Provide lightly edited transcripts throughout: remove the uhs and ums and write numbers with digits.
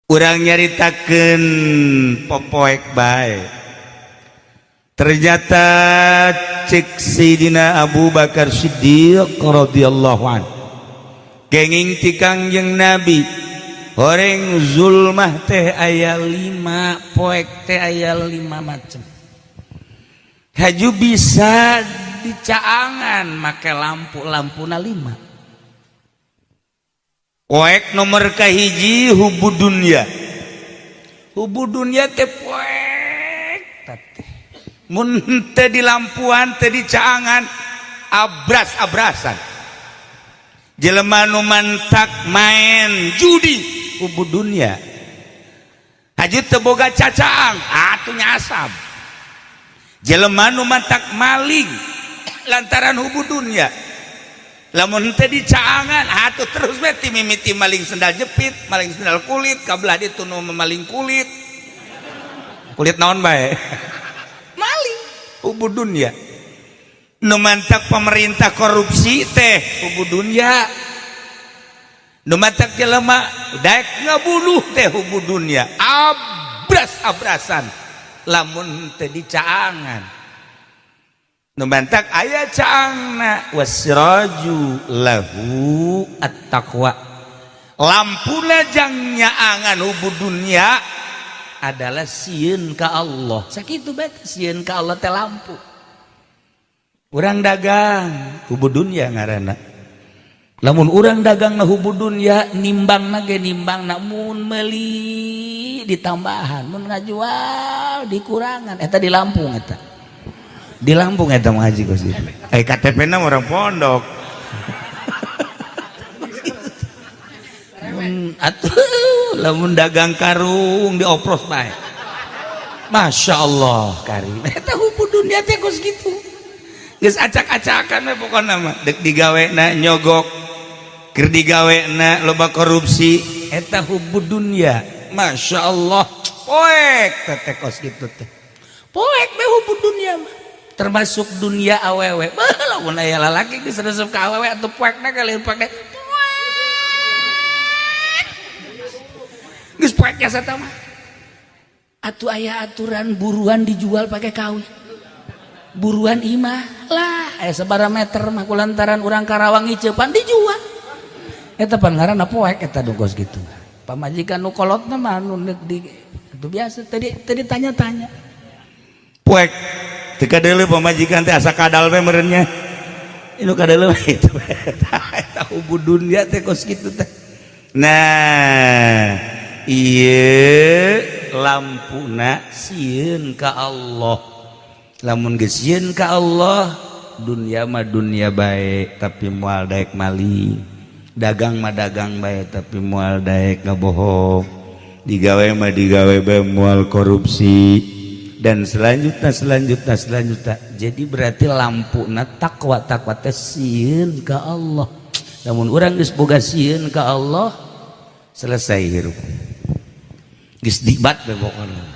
Urang nyaritakeun popoek bae. Ternyata cek Sayyidina Abu Bakar Siddiq radhiyallahu an, kenging ti Kangjeng Nabi, horeng zulmah teh aya lima, poek teh aya lima macam. Haju bisa dicaangan make lampu, lampuna lima. Poek nomor kahiji, hubu dunya. Hubu dunya teh poek teh mun teu di lampuan, teu dicaangan, abras-abrasan. Jelema nu mantak main judi, hubu dunya. Haju teu boga cacaang, atuh nyasab. Jelema nu mantak maling lantaran hubu dunya, lamun teu dicaangan, atuh terus we ti mimiti maling sendal jepit, maling sendal kulit, kabelah ditu nu maling kulit, kulit naon bae maling, hubu dunya. Nu mantak pemerintah korupsi teh hubu dunya. Nu mantak jelema daek ngabunuh teh hubu dunya, abras-abrasan lamun teu dicaangan. Nu mantak aya caangna, wasiraju lahu at-taqwa. Lampuna jang nyaangan hubu dunya adalah sieun ka Allah. Sakitu bae, sieun ka Allah teh lampu. Urang dagang hubu dunya ngaranna. Lamun urang dagang na hubu dunya, nimbang ge nimbang na, mun meuli ditambahan, mun ngajual dikurangan. Eta di Lampung, eta di Lampung eta mah, haji kos gitu. Eh, KTP na orang pondok. Mun atuh lamun dagang karung diopros bae. Masya Allah karim. Eta hubu dunya teh kos gitu. Geus acak-acakan we pokona mah. Dek digawena nyogok, keur digawena loba korupsi, eta hubu dunya. Masya Allah, poek teh kos gitu teh. Poek be hubu dunya mah. Termasuk dunia awewe. Bah, lamun aya lalaki geus resep ka awewe atuh poekna kali poekna. Poek. Geus poek jasa mah. Atuh aya aturan buruan dijual pakai kawin. Buruan imah lah, aya sabaraha meter mah kulantaran urang Karawang ngiceupan dijual. Eta pan ngaranna poek eta kos gitu. Pamajikan nu kolotna mah nu di itu biasa tadi tadi tanya-tanya. Poek teu kadeuleu pamajikan teh asa kadal we meureun nya. Inu kadeuleu itu eta hubu dunya teh kos kitu teh. Nah, ieu lampuna sieun ka Allah. Lamun geus sieun ka Allah, dunia mah dunia bae tapi moal daek maling. Dagang mah dagang bae tapi moal daek ngabohong. Digawe mah digawe bae moal korupsi, dan selanjutnya, selanjutnya, selanjutnya. Jadi berarti lampuna takwa. Takwa teh sieun ka Allah. Lamun urang geus boga sieun ka Allah, selesai hirup, geus dibat we pokona.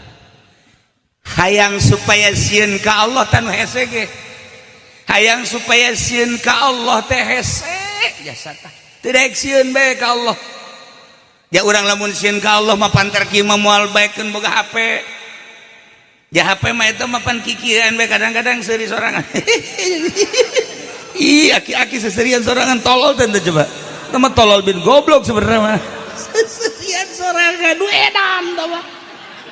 Hayang supaya sieun ka Allah tanu hese ge, hayang supaya sieun ka Allah teh hese jasa tah. Teu daek sieun bae ka Allah. Ya urang lamun sieun ka Allah mah pantar kieu mah moal baekeun boga HP. Ya HP mah itu mapan kikiran bae, kadang-kadang seuri sorangan. Ih, aki-aki seserian sorangan, tolol teh coba. Nama tolol bin goblok sebenarnya mah. Seserian sorangan nu edan tah mah.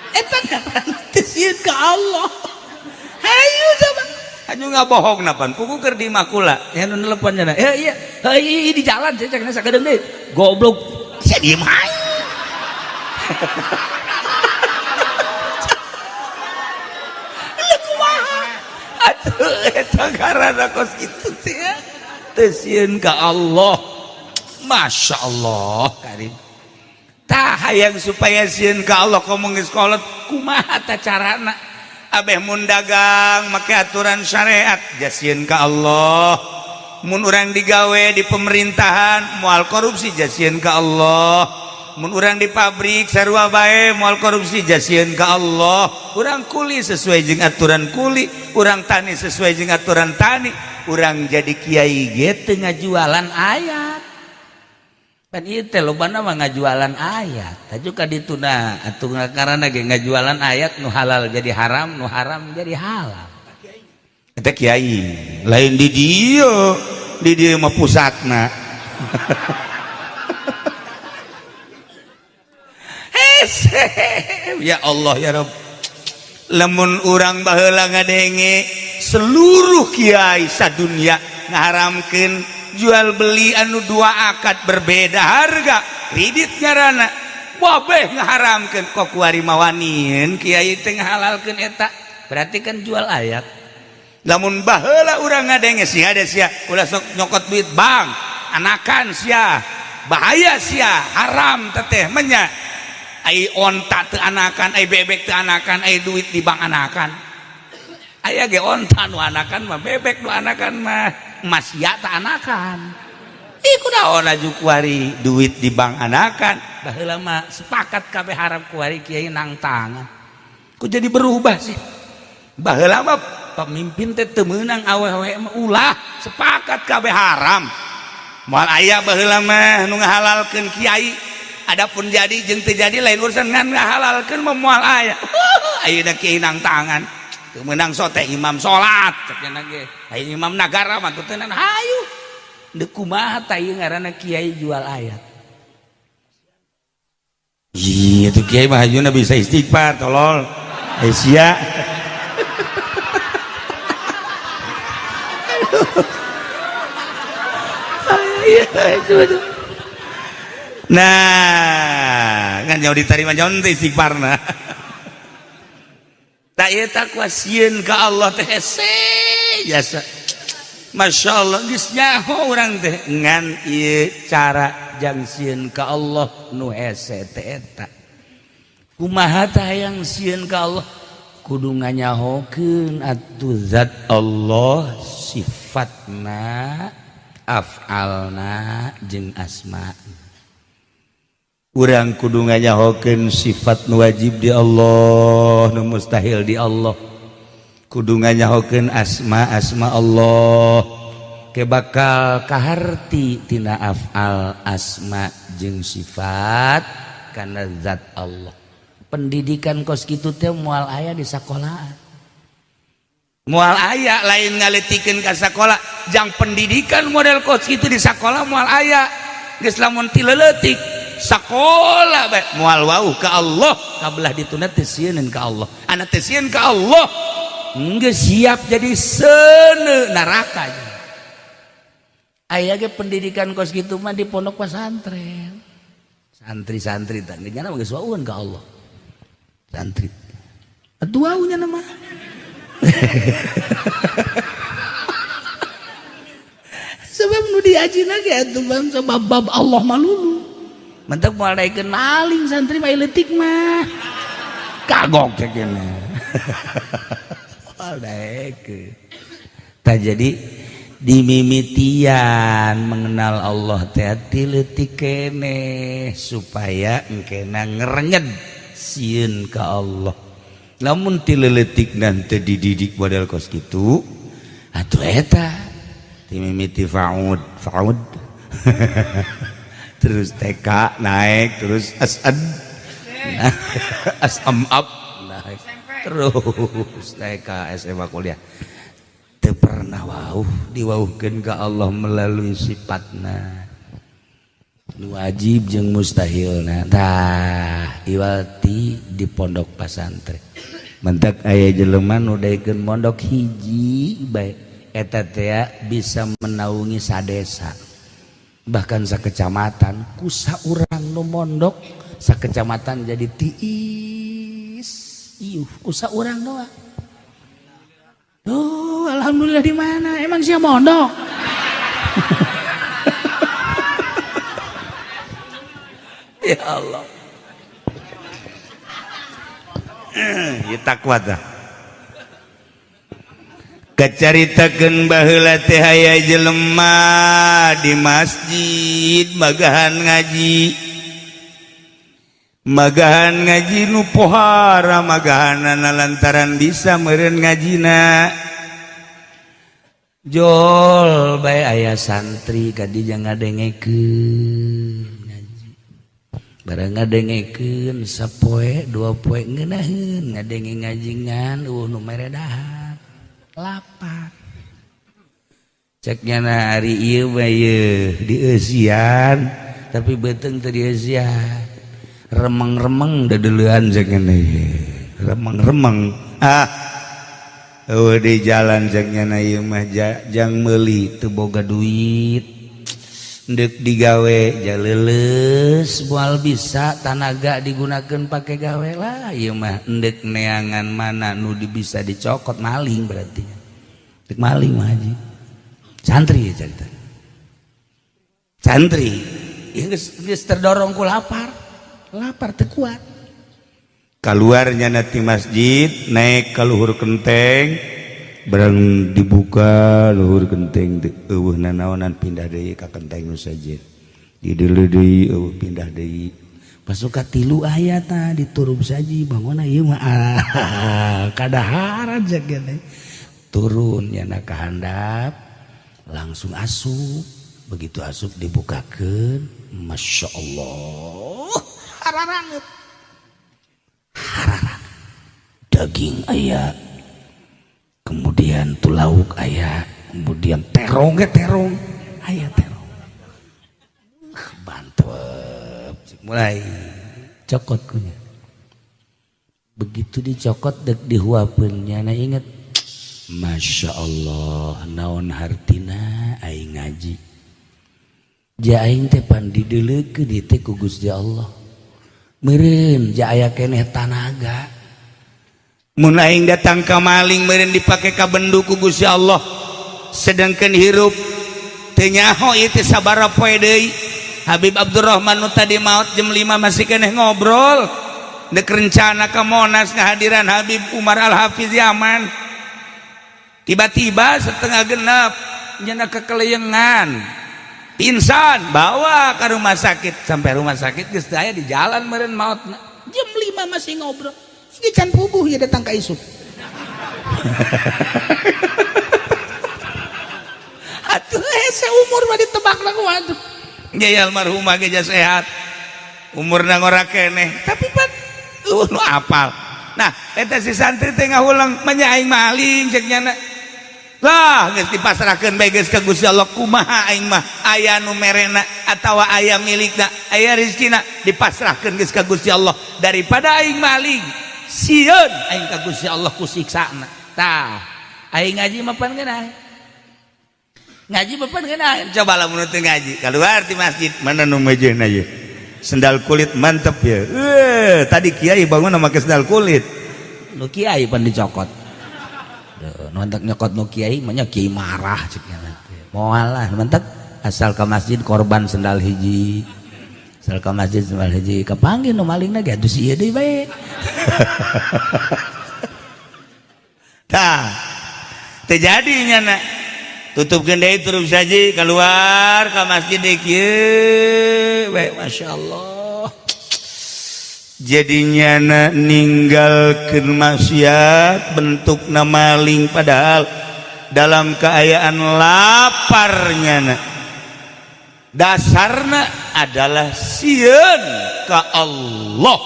Eta ngaranna teh sieun ka Allah. Hayu coba. Hayu ngabohong napan pugu keur di makula. Ya nu nelepon nya. Ya iya, heuh di jalan saya cek sakedeung deui. Goblok. Sia diem hayu. Ka Allah. Masya Allah Karim. Tah, hayang supaya sieun ka Allah komo geus kolot, kumaha ta carana? Abeh mun dagang make aturan syariat, jasieun ka Allah. Mun urang digawe di pemerintahan moal korupsi, jasieun ka Allah. Mun urang di pabrik sarua bae moal korupsi, jasieun ka Allah. Urang kuli sesuai jeung aturan kuli, urang tani sesuai jeung aturan tani, urang jadi kiai ge teu ngajualan ayat. Pan ieu teh lobana mah ngajualan ayat. Taju ka dituna atuh karana ge ngajualan ayat nu halal jadi haram, nu haram jadi halal. Eta kiai, lain di dieu, di dieu mah pusatna. Hese, ya Allah ya Rabb. Lamun urang baheula ngadenge seluruh kiai sadunya ngaharamkeun jual beli anu dua akad berbeda harga kredit ngarana wabeh ngaharamkeun kok kuari mawanien kiai teh ngahalalkeun eta berarti kan jual ayat. Lamun baheula urang ngadenge sia ada sia ulah sok nyokot duit bank anakan sia bahaya sia haram teteh menya ai onta teu anakan ai bebek teu anakan ai duit di bank anakan aya ge onta nu anakan mah bebek nu anakan mah emas ya tak anakan. Ih kunaon aju kuari duit di bank anakan baheula mah sepakat kabeh haram kuari kiai nang tangan. Ku jadi berubah sih. Baheula mah pemimpin teh teu meunang awewe mah ulah sepakat kabeh haram. Moal aya baheula mah nu ngahalalkeun kiai. Adapun jadi jeung teu jadi lain urusan ngan ngahalalkeun mah moal aya. Ayeuna kiai nang tangan. Teu meunang sote imam salat cek nya ge. Aya imam nagara mah teu tenan hayu. Deuk kumaha tah ieu ngaranna kiai jual ayat. Ih, itu kiai mah hayuna bisa istighfar tolol. Eh sia. Nah, kan jauh diterima jauh teh istighfarna. Tak ieu takwa sieun ka Allah teh hese jasa. Masya Allah geus nyaho urang teh ngan ieu cara jang sieun ka Allah nu hese teh eta. Kumaha tah hayang sieun ka Allah? Kudu nganyahokeun atuh zat Allah sifatna, af'alna jeung asma. Urang kudu nganyahokeun sifat nu wajib di Allah, nu mustahil di Allah. Kudu nganyahokeun asma-asma Allah. Ke bakal kaharti tina af'al asma jeung sifat kana zat Allah. Pendidikan kos kitu teh moal aya di sakolaan. Moal aya lain ngaletikeun ka sakola, jang pendidikan model kos kitu di sakola moal aya. Geus lamun ti leutik sakola bae moal wauh ka Allah, kabelah dituna teu sieun ka Allah. Anak teu sieun ka Allah, geus siap jadi seuneu neraka. Aya ge pendidikan kos kitu mah di pondok pesantren. Santri-santri teh geus nyana geus wauheun ka Allah. Santri. Atuh wauhnya nama. Sebab nu diajina ge atuh bangsa bab-bab Allah malulu. Mentek moal daekeun maling santri mah leutik mah. Kagok cek cenah. Moal daekeun. Tah jadi dimimitian mengenal Allah teh ti leutik keneh supaya engkena ngerenyed sieun ka Allah. Lamun ti leutik nanti dididik model kos kitu atuh eta dimimiti faud faud terus TK naik terus asad asam up naik terus TK SMA kuliah teu pernah wauh diwauhkeun ka Allah melalui sifatna nu wajib jeung mustahilna. Tah iwati di pondok pasantren mentak aya jelema nu daekeun mondok hiji bae eta teh bisa menaungi sadesa bahkan sakecamatan ku saurang nu mondok sakecamatan jadi tiis iuh ku saurang doang. Oh, alhamdulillah di mana? Emang sia mondok? Ya Allah. Ya takwa tah. Kacaritakeun baheula teh aya jelema di masjid magahan ngaji. Magahan ngaji nu pohara magahanana lantaran bisa meureun ngajina. Jol bae aya santri ka dieu ngadengekeun. Barang ngadengekeun sapoe dua poe ngeunaheun ngadenge ngajingan eueuh nu mere dahar. Lapar. Cek nyana ari ieu mah ieu dieusian tapi beuteung teu dieusian. Remeng-remeng dedeleuan cek nyana ieu. Remeng-remeng. Ah. Eueuh di jalan cek nyana ieu mah jang meuli teu boga duit. Ndek digawe jaleles moal bisa tanaga digunakan pakai gawe lah ieu mah endek neangan mana nu bisa dicokot maling berarti ndek maling mah haji santri ya cerita santri ieu geus terdorong ku lapar lapar teu kuat keluarnya nanti masjid naik ke luhur kenteng barang dibuka luhur genteng eueuh nanaonan pindah deui ka kenteng nu sejen dideuleu deui eueuh pindah deui pasuka tilu aya tah diturub saji bangunna ieu mah kadaharan cek teh turun nyana ka handap langsung asup begitu asup dibukakeun Masya Allah hararanget hararanget daging aya kemudian tuh lauk aya kemudian terong ge terong aya terong mantep mulai cokot kunya begitu dicokot dek dihuapeun nyana inget Masya Allah naon hartina aing ngaji ja aing teh pan dideuleukeun ieu teh ku Gusti Allah meureun ja aya keneh tanaga mun aing datang ka maling meureun dipake ka bendu ku Gusti Allah sedangkan hirup teu nyaho ieu teh sabaraha poe deui Habib Abdurrahman nu tadi maot jam 5 masih keneh ngobrol dek rencana ka Monas ngahadiran Habib Umar Al-Hafiz Yaman tiba-tiba setengah genap nyana kekeleyengan pingsan bawa ke rumah sakit sampai rumah sakit geus teu aya di jalan meureun maotna jam 5 masih ngobrol ini can puguh ya datang ka isuk. Atuh hese umur mah ditebak lah kumaha tuh. Nya almarhumah ge sehat. Umurna ngora keneh, tapi pan eueuh nu apal. Nah, eta si santri teh ngahulang manya aing maling cek nyana. Lah, geus dipasrahkeun bae geus ka Gusti Allah kumaha aing mah aya nu merena atawa aya milikna, aya rezekina dipasrahkeun geus ka Gusti Allah daripada aing maling. Sieun aing ka Gusti Allah ku siksana. Tah, aing ngaji mah pan geunah. Ngaji mah pan geunah. Coba lamun teu ngaji, keluar di masjid, mana nu mejeuna ye? Sendal kulit mantep ya. Tadi kiai bangun make sendal kulit. Nu kiai pan dicokot. Duh, nu hendak nyokot nu kiai mah nya kiai marah cek nya teh. Moal lah, mentek asal ke masjid korban sendal hiji. Asal ke masjid sendal hiji kapanggih nu malingna ge atuh si ieu deui bae. Tah, teu jadi nyana. Tutupkeun deui turun saji keluar ka masjid deui kieu bae Masya Allah. Jadi nyana ninggalkeun maksiat bentukna maling padahal dalam keayaan lapar nyana. Dasarna adalah sieun ka Allah.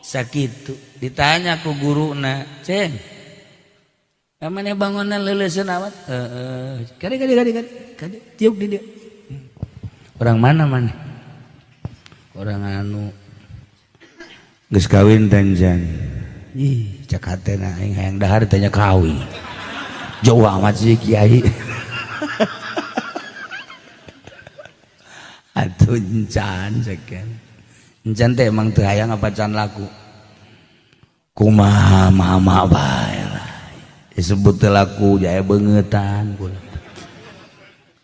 Sakitu ditanya ku guruna, "Ceng, mana bangunan leuleuskeun amat?" Heeh. Kade kade kade kade. Kade tiuk di dieu. Orang mana mana? Orang anu geus kawin tanjan. Ih, cek hatena aing hayang dahar tanya kawin. Jauh amat sih kiai. Atuh encan cek. Encan teh emang teu hayang apa can laku. Kumaha mama bae lah. Disebut teu laku jaya beungetan kula.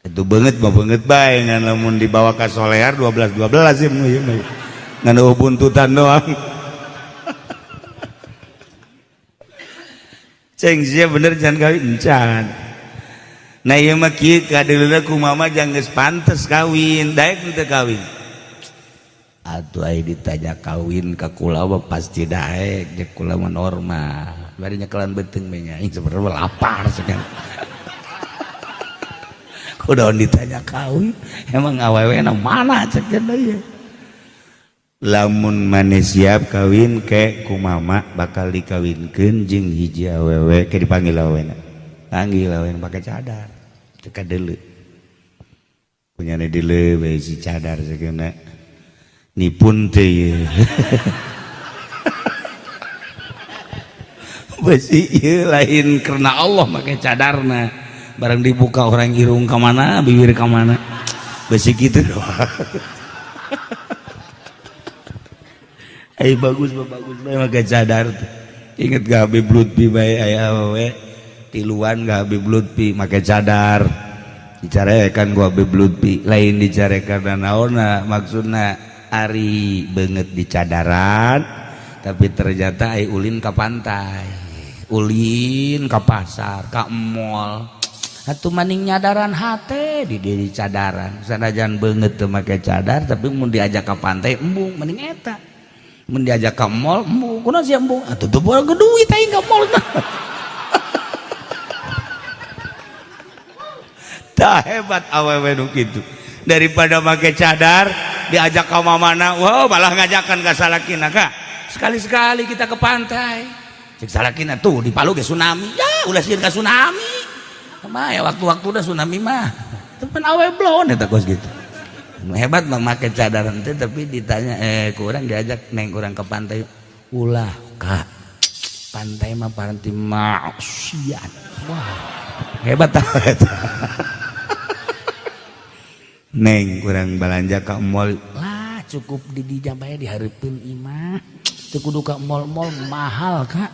Itu beungeut mah beungeut bae ngan lamun dibawa ka solear 12 12 sih ieu mah. Ngan eueuh buntutan doang. Ceng sia bener can kawin encan. Nah ieu mah kieu kadeuleuh ku mama jang geus pantes kawin, daek teu kawin. Atuh ai ditanya kawin ka kula mah pasti daek, jeung kula mah normal. Bari nyekelan beuteung we nya, aing sebenarnya lapar sekarang. Kudaon ditanya kawin, emang awewena mana cek deui. Lamun maneh siap kawin ke ku mama bakal dikawinkeun jeung hiji awewe ke dipanggil awena. Panggil awena pake cadar. Teu kadeuleu. Punyane deuleu bae si cadar sakeuna. Nipun teh ieu. Besi ieu lain karena Allah make cadarna. Barang dibuka orang irung ka mana, bibir ka mana. Besi kitu doang. Ay bagus bagus bae make cadar tuh. Inget gak Habib Lutfi bae aya awewe tiluan gak Habib Lutfi make cadar. Dicarekan ku Habib Lutfi, lain dicarekan naonna maksudna ari beungeut di cadaran tapi ternyata ai ulin ka pantai, ulin ka pasar, ka mall. Atuh maning nyadaran hate di diri cadaran. Sanajan beungeut teu make cadar tapi mun diajak ka pantai embung mending eta. Mun diajak ka mall embung, kunaon sia embung? Atuh teu boga duit aing ka mall. Tah hebat awewe nu kitu. Daripada make cadar diajak ka mamana, wow malah ngajakan ka salakina ka. Sekali-sekali kita ke pantai. Cek salakina tuh di Palu ge tsunami. Ya ulah sieun ka tsunami. Kumaha ya waktu-waktu udah tsunami mah. Teu pan awe blon eta kos gitu. Hebat mah make cadar teh tapi ditanya kurang diajak neng kurang ke pantai. Ulah kak. Pantai mah paranti maksiat. Wah. Hebat tah eta. Neng kurang belanja ke mall. Lah cukup di dijamaya dihareupeun imah. Teu kudu ka mall-mall mahal kak.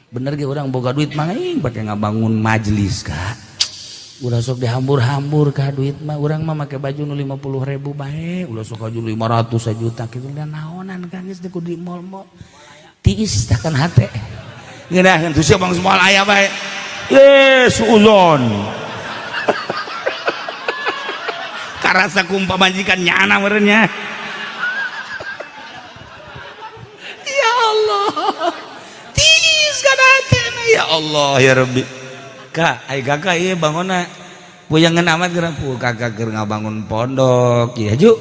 Bener ge urang boga duit mah aing pake ngabangun majelis kak. Ulah sok dihambur-hambur ka duit mah urang mah make baju nu 50.000 bae, ulah sok baju 500 juta kitu da naonan kang geus teu kudu di mall-mall. Tiis tah kan hate. Ngeunaheun tuh sia bang moal aya bae. Ye suuzon. Karasa ku pamajikan nyana meureun nya. Ya Allah. Tiis kana hate ya Allah ya Rabbi. Kak, ai kakak ieu bangunna puyangan amat geura pu kakak keur ngabangun pondok ya ju.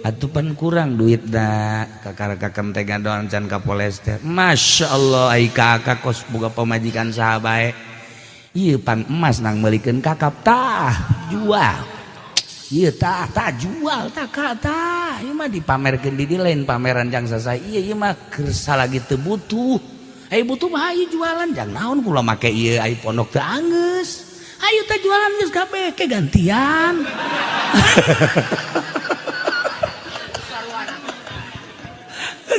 Atuh pan kurang duitna kakak kakak teh ngadoan can ka polester. Masya Allah ai kakak kos boga pamajikan saha bae. Ieu pan emas nang meulikeun kakap tah jual. Ieu tah tah jual tah kak tah. Ieu mah dipamerkeun di dieu lain pameran jang sasai. Ieu ieu mah keur salagi teu butuh. Ayo butuh mah ayo jualan jang naon kula make ieu ai pondok teu anggeus. Ayo teh jualan geus kabeh ke gantian.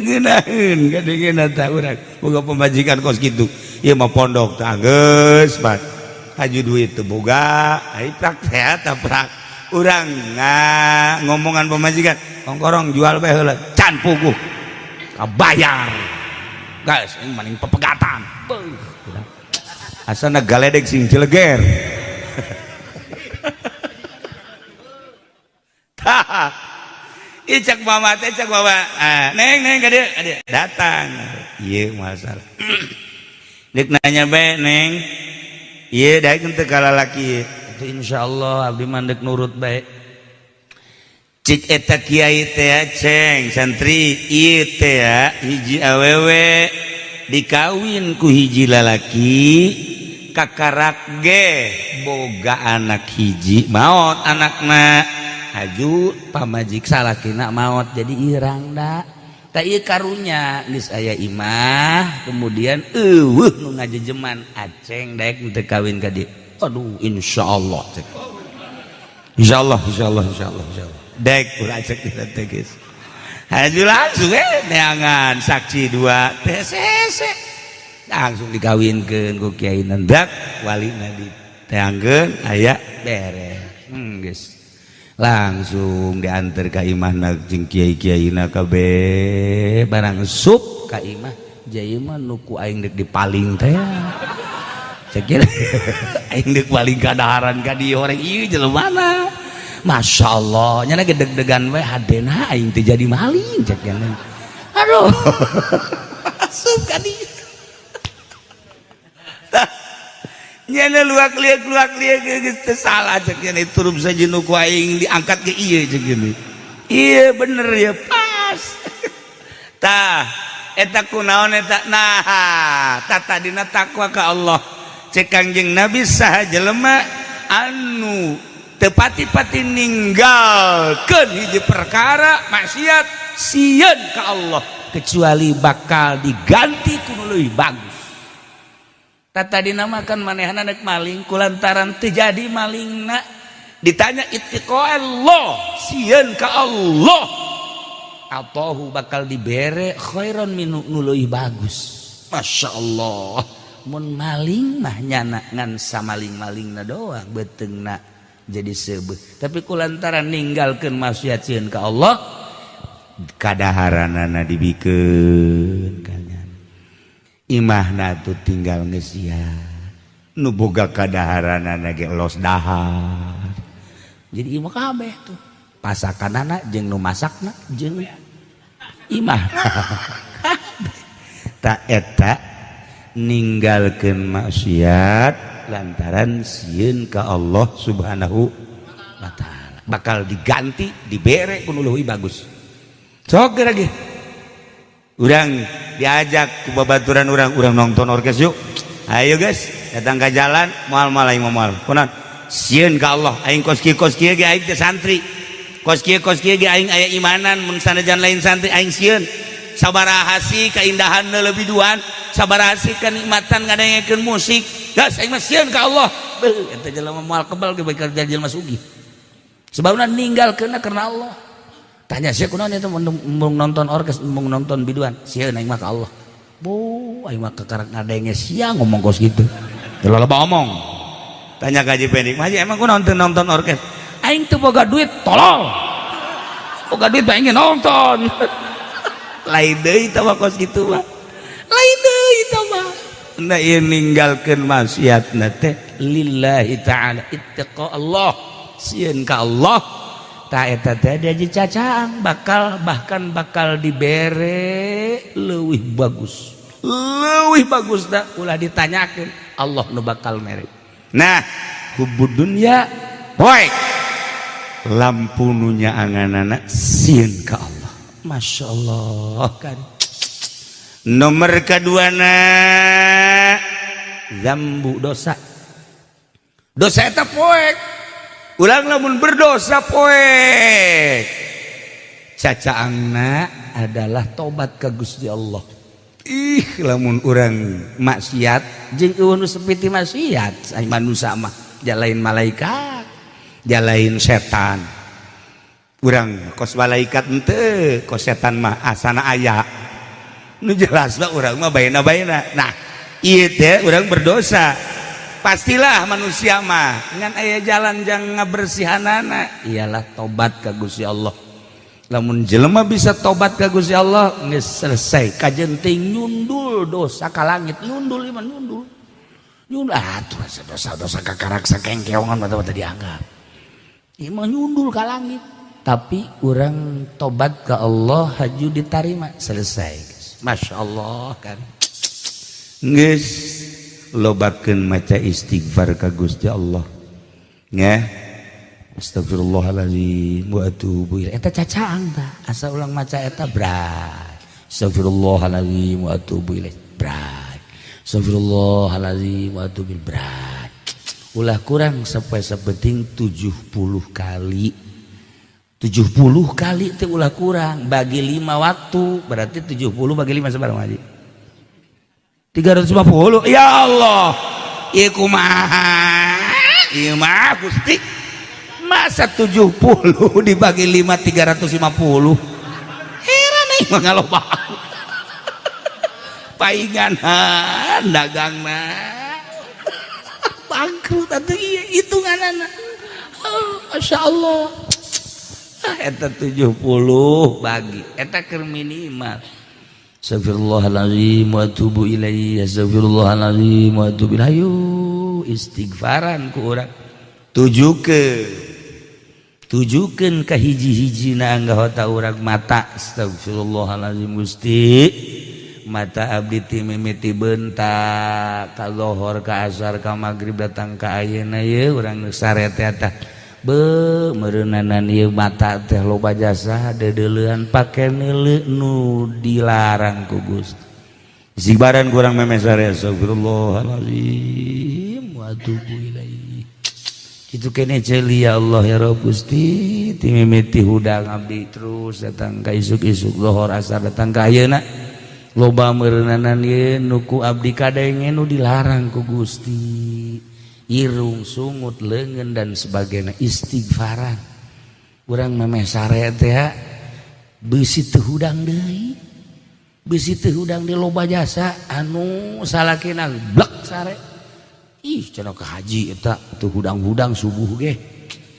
Ngeunaheun kadengeuna tah urang boga pamajikan kos kitu. Ieu mah pondok teu anggeus bat. Haju duit teu boga, ai prak teh eta prak. Urang ngomongan pamajikan, kongkorong jual bae heula can puguh. Kabayar. Guys, ini maning pepegatan. Asana galedek sing jeleger. Tah. Ieu cak mama teh cak mama. Ah, neng neng ka dieu, ka dieu. Datang. Ieu masalah. Deuk nanya bae neng. Ieu daek teu ka lalaki. Atuh insyaallah abdi mah deuk nurut bae. Cik eta kiai teh ceng santri ieu teh hiji awewe dikawin ku hiji lalaki kakarak ge boga anak hiji maot anakna haju pamajik salakina maot jadi irang da tah ieu karunya geus aya imah kemudian eueuh nu ngajejeman aceng daek teu kawin ka dieu. Aduh insyaallah cek. Insyaallah insyaallah insyaallah insyaallah dek urang cek dina teh geus. Haju langsung neangan saksi dua teh sese. Langsung dikawinkeun ku kiai nendak walina diteangkeun aya beres. Geus. Langsung diantar ka imahna jeung kiai-kiaina kabeh barang sup ka imah jaya mah nu ku aing deuk dipaling teh. Cek aing deuk paling kadaharan ka dieu horeng ieu jelema. Masya Allah, nyana ge deg-degan we hadena aing teh jadi maling cek nyana. Aduh. Asup ka dieu. Tah. Nyana luak liak geus teu salah cek nyana turun saja nu ku aing diangkat ke ieu cek nyana. Iya bener ya pas. Tah, eta kunaon eta? Nah, tata dina takwa ka Allah. Cek Kangjeng Nabi, saha jelema anu teu pati-pati ninggalkeun hiji perkara maksiat sieun ka Allah, kecuali bakal diganti ku nu leuwih bagus. Tata dina makan manehna nek maling, kulantaran teu jadi malingna, ditanya ittiqa Allah, sieun ka Allah, atau bakal dibere khairan minhu, nu leuwih bagus. Masya Allah, mun maling mah nyana ngan samaling-malingna doang, beuteungna jadi seubeuh, tapi kulantaran ninggalkeun maksiat sieun ka Allah, kadaharanana dibikeun ka nyana, imahna tuh tinggal ngesian nu boga kadaharanana ge los dahar. Jadi imah kabeh tuh pasakanana jeung nu masakna jeung imah. Tak eta ninggalkeun maksiat lantaran sieun ka Allah Subhanahu wa Ta'ala bakal diganti, dibere ku nu leuwih bagus. Sok lagi urang diajak ku babaturan urang, "Urang nonton orkes yuk, ayo guys." Datang ke jalan, "Moal, moal, aing moal." Kunaon? Sieun ka Allah. Aing kos kieu, kos kieu ge aing teh santri, kos kieu, kos kieu ge aing aya imanan. Mun sanajan lain santri, aing sieun. Sabaraha sih keindahan lebih duan, sabaraha sih kenikmatan ngadengekeun musik, gas aing mah sieun ka Allah. Beuh, eta jelema moal kebal ge bakal jadi jelema sugih, sebabna ninggalkeunna karena Allah. Tanya sih, "Kunaon itu embung nonton orkes, embung nonton biduan?" "Sieun aing mah ka Allah." Bu, aing mah kekarak ngadenge sia ngomong kos gitu, loba omong. Tanya ka Haji Pendik, "Haji, emang kunaon teu nonton orkes?" "Aing teu boga duit." Tolol, boga duit mah aing nonton. Lain deui tah mah, kos kitu mah lain deui tah mah. Nah, ieu ninggalkeun maksiatna teh lillahi ta'ala, ittaqa Allah, sieun ka Allah. Ta eta teh diaji cacaang, bakal, bahkan bakal dibere leuwih bagus, leuwih bagus. Da ulah ditanyakeun, Allah nu bakal mere. Nah, hubbud dunya poek, lampu nu nyaanganana sieun ka Allah. Masya Allah kan. Nomor kedua na zambu, dosa. Dosa eta poek. Ulang, lamun berdosa poek, cacaangna adalah tobat ke Gusti Allah. Ih, lamun urang maksiat jeung euweuh nu sepiti maksiat, ai manusia mah jalain malaikat, jalain setan. Urang kos malaikat henteu, kos setan mah asana aya. Nu jelas mah urang mah baina-baina. Nah, ieu teh urang berdosa, pastilah manusia mah, ngan aya jalan jang ngabersihanana, ialah tobat ka Gusti Allah. Lamun jelema bisa tobat ka Gusti Allah, geus selesai. Kajen ting nyundul dosa ka langit, nyundul iman, nyundul nyundul. Ah, tuh dosa-dosa kakarak sakengkeongan mata-mata dianggap ieu mah nyundul ka langit, tapi urang tobat ke Allah haju ditarima, selesai. Masya Allah kan. Geus, lobakeun maca istighfar ka Gusti Allah ya. Astagfirullahaladzim wa atubu ilaih, eta cacaang tah. Asa ulang maca eta berat. Astagfirullahaladzim wa atubu ilaih, berat. Astagfirullahaladzim wa atubu ilaih, berat. Ulah kurang sampai sapenting 70 kali. 70 kali itu ulah kurang, bagi 5 waktu, berarti 70 bagi 5 sabaraha haji? 350. Ya Allah, ieu kumaha ieu mah, Gusti? Masa 70 dibagi 5 350? Heran aing mah, ngaloba paingan dagangna bangkrut atuh ieu hitunganana. Oh, Masya Allah. Ah, eta 70 bagi eta keur minimal. Astagfirullahaladzim wa atubu ilaihi, astagfirullahaladzim wa atubu ilaihi. Ayo istighfaran ku urang, tujukeun, tujukeun ka hiji-hijina anggota urang, mata. Astagfirullahaladzim, Gusti, mata abdi ti mimiti bentak ka lohor, ka asar, ka magrib, datang ka ayeuna, ye urang sare teh. Be meureunanan ieu mata teh loba jasa deudeulean pake neuleu nu dilarang ku Gusti. Sibaran kurang memeh sare, astagfirullahalazim wa atubu ilaih. Kitu kene ceuli, ya Allah, ya Rabb Gusti, ti mimiti hudang abdi terus datang ka isuk-isuk, lohor, asar, datang ka ayeuna, loba meureunanan ieu nu ku abdi kadenge nu dilarang ku Gusti, irung, sungut, leungeun, dan sebagainya. Istighfaran urang memeh sare teh beusi teu hudang deui, beusi teu hudang di loba jasa anu salakina blek sare. Ih, cenah ka haji eta teu hudang-hudang, subuh ge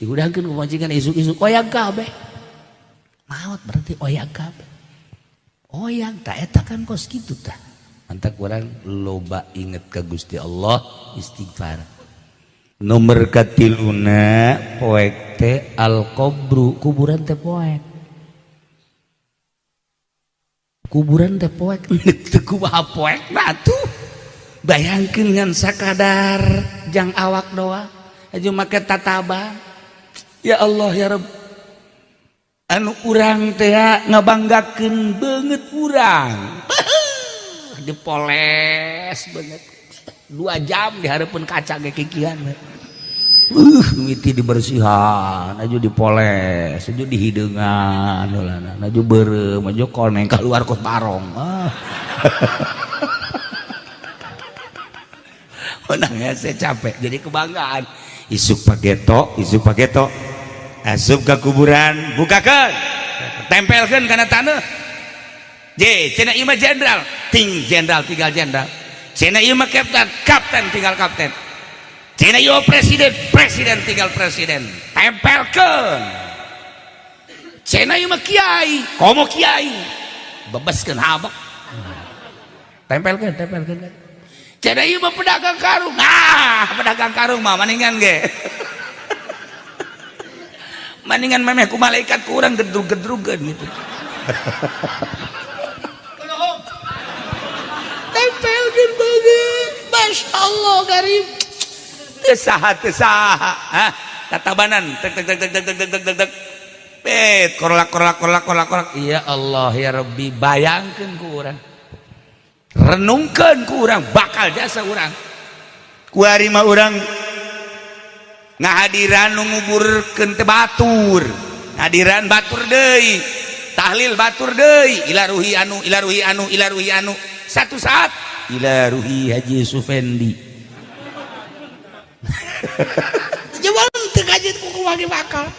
dihudangkeun ku majikan, isuk-isuk oyag kabeh, maot berarti oyag kabeh, oyag tak eta kan kos kitu. Tah, mantak urang loba inget ka Gusti Allah, istighfar. Nomor katiluna poek teh al qabru, kuburan teh poek, kuburan teh poek. Teu kumaha poek batu, bayangkeun ngan sakadar jang awak doang aja make tataban. Ya Allah, ya Rabb, anu urang teh ngabanggakeun beungeut urang dipoles banget 2 jam di hareupeun kaca ge kikian. Miti dibersihan aja, dipoles aja, dihideungan aja, beureum aja, koneng keluar kos barong. Ah. Menang saya capek jadi kebanggaan. Isuk pageto, isuk pageto, asup ke kuburan, bukakan, tempelkan karena tanah. J cenah ieu mah jenderal, ting jenderal tinggal jenderal. Cenah ieu mah kapten, kapten tinggal kapten. Cenah ieu presiden, presiden tinggal presiden. Tempelkeun. Cenah ieu mah kiai, komo kiai, bebaskeun habek, tempelkeun, tempelkeun. Cenah ieu mah pedagang karung, ah, pedagang karung mah maningan ge maningan memeh ku malaikat kurang gedrug-gedrugeun gitu. Tempelkeun banget. Masya Allah, garib teu saha, teu saha. Hah, tatabanan tek tek tek tek tek tek tek tek tek bet korlak korlak korlak korlak korlak. Ya Allah, ya Rabbi, bayangkeun ku urang, renungkeun ku urang bakal jasa urang kuari mah. Urang ngahadiran nu nguburkeun teh batur, ngahadiran batur deui, tahlil batur deui, ila ruhi anu, ila ruhi anu, ila ruhi anu. Satu saat ila ruhi Haji Sufendi. Coba teu kajeun ku kumaha bakal.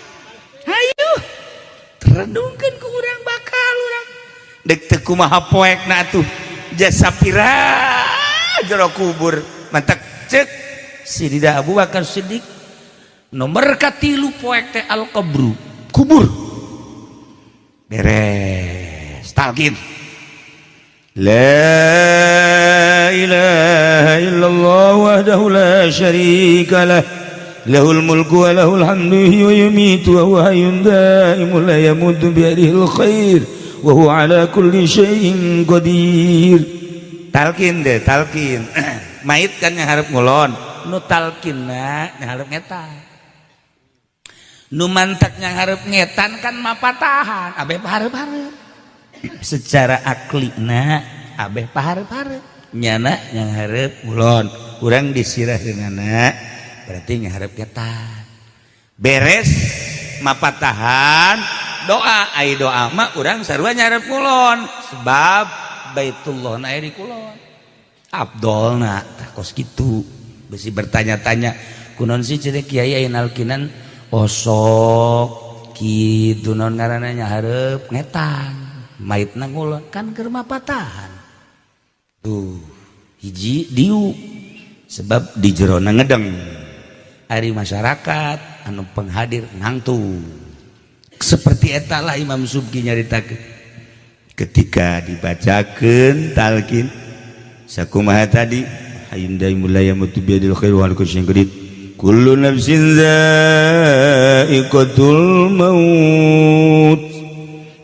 Hayu renungkeun ku urang bakal urang dek teu kumaha poekna atuh, jasa pira jero kubur. Mantak cek Sidida Abu Bakar Siddiq, nomor katilu poek teh al qabru, kubur. Beres talqin, la ilaha illallah wahdahu la syarika lah, lahul mulku wa lahul hamdu wa yumitu wa huwa hayyun daimun la yamutu biyadihil khair wa huwa ala kulli syai'in qadir. Talqin deh, talqin mait kan yang harap ngulon, nu talqinna yang harap ngetan, nu mantak yang harap ngetan kan mapatahan abeh pahareup-hareup secara aklina, abeh pahareup-hareup nyana yang harap ngulon, urang disirah dengan berarti ngarep ngetan. Beres mapatahan, doa. Ai doa mah urang sarua nyarep kulon, sebab Baitullah na di kulon abdolna. Tah, kos kitu. Besi bertanya-tanya kunon sih cenah kiai aya nalkinan osok kitu, naon ngaranna, hareup ngetan, maitna ngulon kan keur mapatahan tuh. Hiji diu sebab di jerona ngedeng, ari masyarakat anu penghadir ngangtu. Seperti etalah Imam Subki nyaritakeun ketika dibacakeun talqin sakumaha tadi, hayyun daimul la yamutu biyadil khair wa ala kulli syai'in qadir, kullu nafsin dha'iqatul maut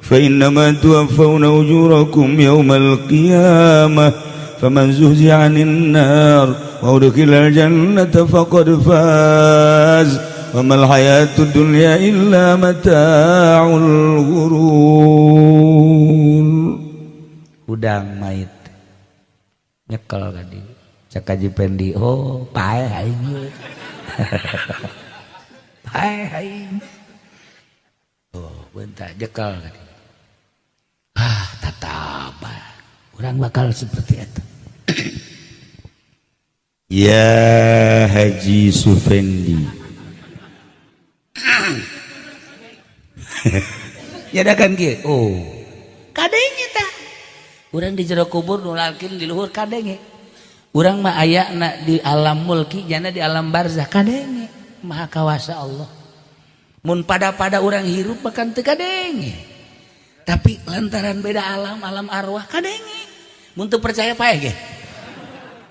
fa innama tuwaffawna ujurakum yawmal qiyamah faman zuhziha 'anil nar wa udkhilal jannata faqad faz. Wa mal hayatud dunya illa mata'ul ghurur. Udang mait nyekel tadi cek Haji Pendi, oh paeh aing ieu. Paeh aing. Oh bentar jekel tadi. Ah tataban urang bakal seperti itu. Ya Haji Sufendi. Ya kan kieu. Oh kadenge tah. Urang di jero kubur nu lalkin di luhur kadenge. Urang mah ayana di alam mulki jana di alam barzah kadenge. Maha kawasa Allah. Mun pada-pada urang hirup bahkan teu kadenge. Tapi lantaran beda alam, alam arwah kadenge. Mun teu percaya paeh ge.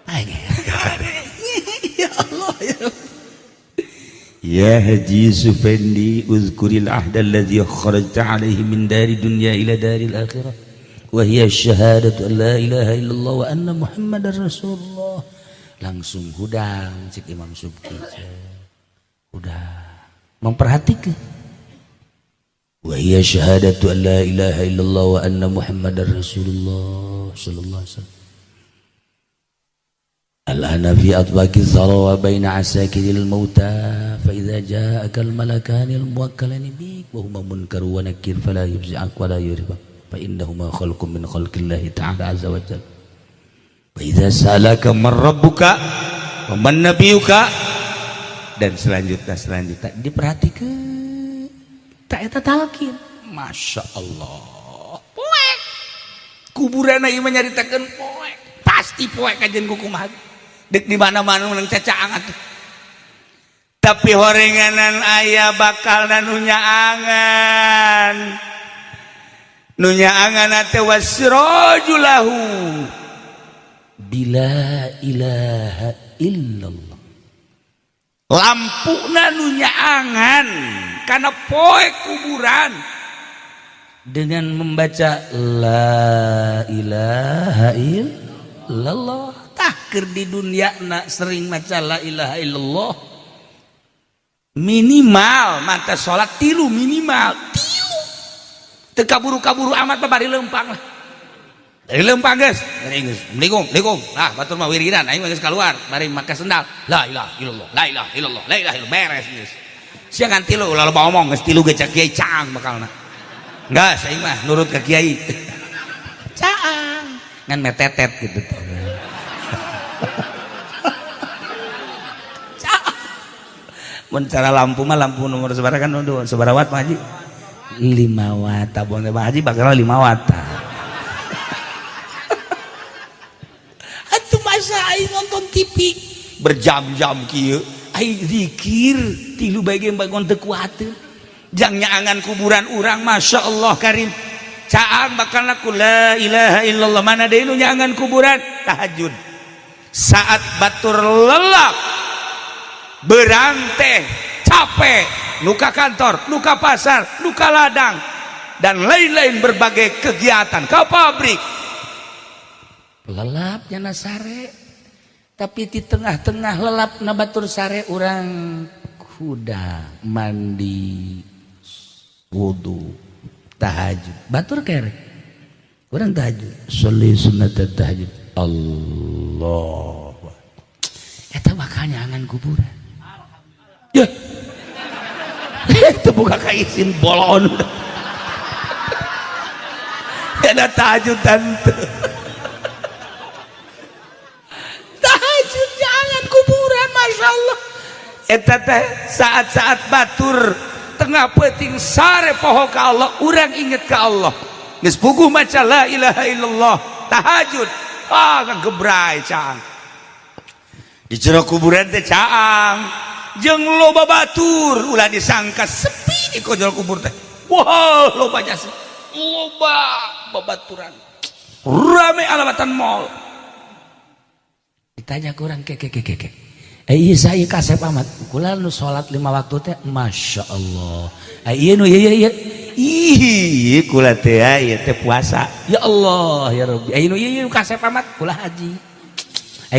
Paeh ge. Ya Allah ya Rabbi. Ya Haji Sufendi uzkuril ahda alladzi kharajta alaihi min dari dunya ila daril akhirah. Wa hiya syahadatu an la ilaha illallah wa anna Muhammadar Rasulullah. Langsung hudang cik Imam Subki. Udah memperhatikan. Wa hiya syahadatu an la ilaha illallah wa anna Muhammadar Rasulullah sallallahu alaihi wasallam. Al-ana fi atbaqi dhara wa baina asakiril mauta fa idza ja'aka al-malakani al-muwakkalani bik wa huma munkar wa nakir fala yufzi'ak wa la yuribak fa innahuma khalqun min khalqillahi ta'ala azza wa jalla. Wa idza sa'alaka man rabbuka wa man nabiyuka, dan selanjutnya diperhatikan tak eta talqin. Masya Allah poek kuburan ieu mah nyaritakeun poek pasti poek kajen kumaha dek di mana-mana menang cacaang atuh. Tapi horenganan aya bakal nu nyaangan nu nyaangan teh wasirajulahu bila ilaha illallah. Lampuna nu nyaangan kana poek kuburan dengan membaca la ilaha illallah. Tah keur di dunia na sering maca la ilaha illallah minimal mata salat tilu minimal tilu teu kaburu-kaburu amat mah bari leumpang lah. Dari leumpang geus, dari geus. Assalamualaikum, assalamualaikum. Nah, batur mah wiridan aing mah geus kaluar, bari make sendal. La ilaha illallah, la ilaha illallah, la ilaha illallah, beres geus. Sia ngan tilu ulah loba omong geus tilu ge cak kiai caang bakalna. Enggak, aing mah nurut ka kiai. Caang. Ngan metetet gitu tuh. Mun cara lampu mah lampu nomor sabaraha kan sabaraha watt Pak Haji? 5 watt. Tabung Pak Haji bakal 5 watt. Atuh masa aing nonton TV berjam-jam kieu, aing zikir tilu bae ge bangun teu kuateun. Jang nyaangan kuburan urang Masya Allah karim. Caang bakal laku la ilaha illallah mana deui nu nyaangan kuburan tahajud. Saat batur lelap beranteh capek nuka kantor, nuka pasar, nuka ladang dan lain-lain berbagai kegiatan ke pabrik lelap nyana sare tapi di tengah-tengah lelap na batur sare urang kuda mandi wudu tahajud batur kere urang tahajud sholli sunnat tahajud Allah eta bakal nyangan kuburan. Ya. Itu buka kaisin bolon. Ada tahajud tante. Tahajud jangan kuburan Masya Allah. Eta teh saat-saat batur tengah peuting sare poho ka Allah, urang inget ka Allah. Geus puguh maca la ilaha illallah, tahajud. Ah ngagebray caang. Di jero kuburan teh caang. Jeung loba batur ulah disangka sepi di jero kubur teh. Wah, loba jasa. Loba babaturan. Rame alamatan mall. Ditanya kurang ke ke ke ke. Iya saya kasep amat. Kula nu salat 5 waktu teh Masya Allah. Iya nu iya iya. Ih, kula teh ieu teh puasa. Ya Allah ya Rabbi. Ieu nu ieu kasep amat kula haji.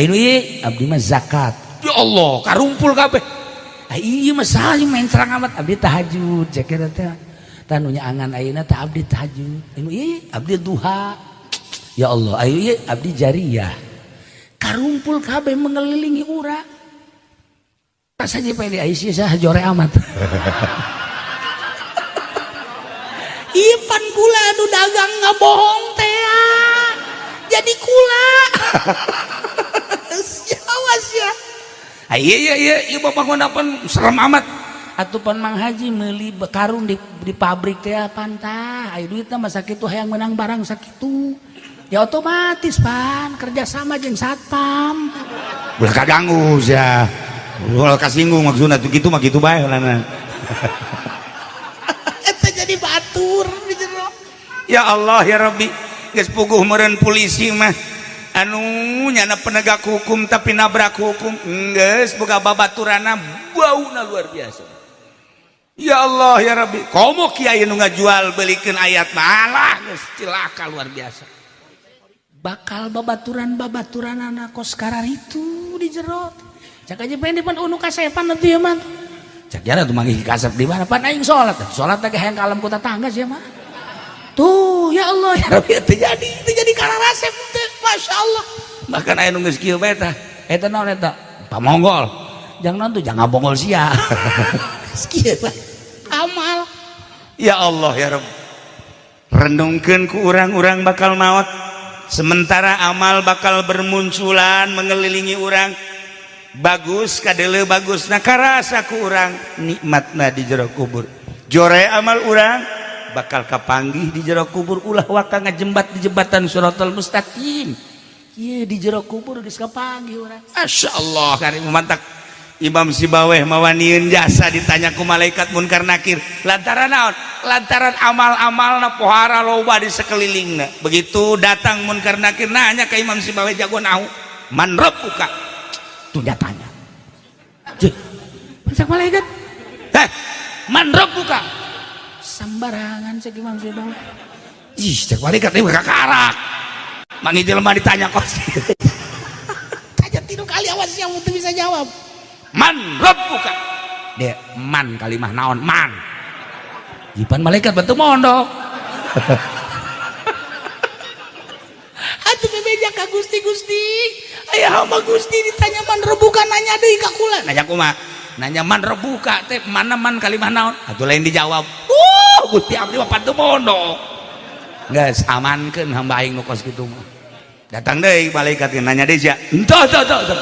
Ieu nu ieu abdi mah zakat. Ya Allah, karumpul kabeh. Iya mah saha main serang amat abdi tahajud cek eta teh. Tah nu nyaangan ayeuna teh abdi tahajud. Anu ieu abdi duha. Ya Allah, ayo ieu abdi jariyah. Karumpul kabeh mengelilingi urang. Pas aja pede Aisyah sah jore amat. Ieu pan kula anu dagang ngabohong teh. Jadi kula. Awas ya. Iya iya iya, ieu bapak pan serem amat. Atuh pan Mang Haji meuli karung di pabrik teh pantah. Aya duitna mah sakitu hayang menang barang sakitu. Ya otomatis pan kerjasama jeung satpam. Ulah kaganggu sia. Ulah kasinggung maksudna tuh kitu mah kitu bae heulana. Eta jadi batur di jero. Ya Allah ya Rabbi, geus puguh meureun polisi mah anu nyana penegak hukum tapi nabrak hukum geus boga babaturana bauna luar biasa. Ya Allah ya Rabbi, komo kiai nu ngajual belikeun ayat malah geus cilaka luar biasa. Bakal babaturan-babaturan anak kos karar itu di jero. Cak aja pengen depan unu kasepan nanti ya mah. Cak jara tuh manggih kasep di mana pan aing salat. Salat teh hayang ka alam kota tangga sih mah. Tuh ya Allah ya Rabbi teu jadi kararasep teh Masya Allah. Bahkan aya nu geus kieu bae tah. Eta naon eta? Pamonggol. Jangan naon tuh jangan bonggol sia. Geus kieu bae. Amal. Ya Allah ya Rabb. Renungkeun ku urang-urang bakal maot. Sementara amal bakal bermunculan mengelilingi urang. Bagus kadele bagus nah karasa ku urang nikmatna di jero kubur. Jore amal urang bakal kapanggih di jero kubur ulah waka ngajembat di jembatan Shiratal Mustaqim. Ieu di jero kubur geus kapanggih urang. Masya Allah karim mantak Imam Sibaweh mawanieun jasa ditanya ku malaikat munkar nakir lantaran naon? Lantaran amal-amalna pohara loba di sekelilingna. Begitu datang munkar nakir nanya ke Imam Sibaweh jago nahu man rabbuka? Tuh dia tanya. Cih, masak malaikat. Heh, man rabbuka? Sembarangan cek Imam Sibaweh. Ih, cek malaikat ini kakarak. Mangi jelema ditanya kos. Tanya tilu kali awas yang teu bisa jawab. Man rabbuka? Dia man kalimah naon man. Jipan malaikat bentuk mondok. Atuh bebeja ka Gusti Gusti. Aya hamba Gusti ditanya man rabbuka nanya deui ka kula. Nanya kumaha? Nanya man rabbuka teh mana man kalimah naon? Atuh lain dijawab. Gusti abdi mah pantu mondok. Geus amankeun hamba aing nu kos kitu mah. Datang deui malaikat nanya deui sia. Entah entah entah.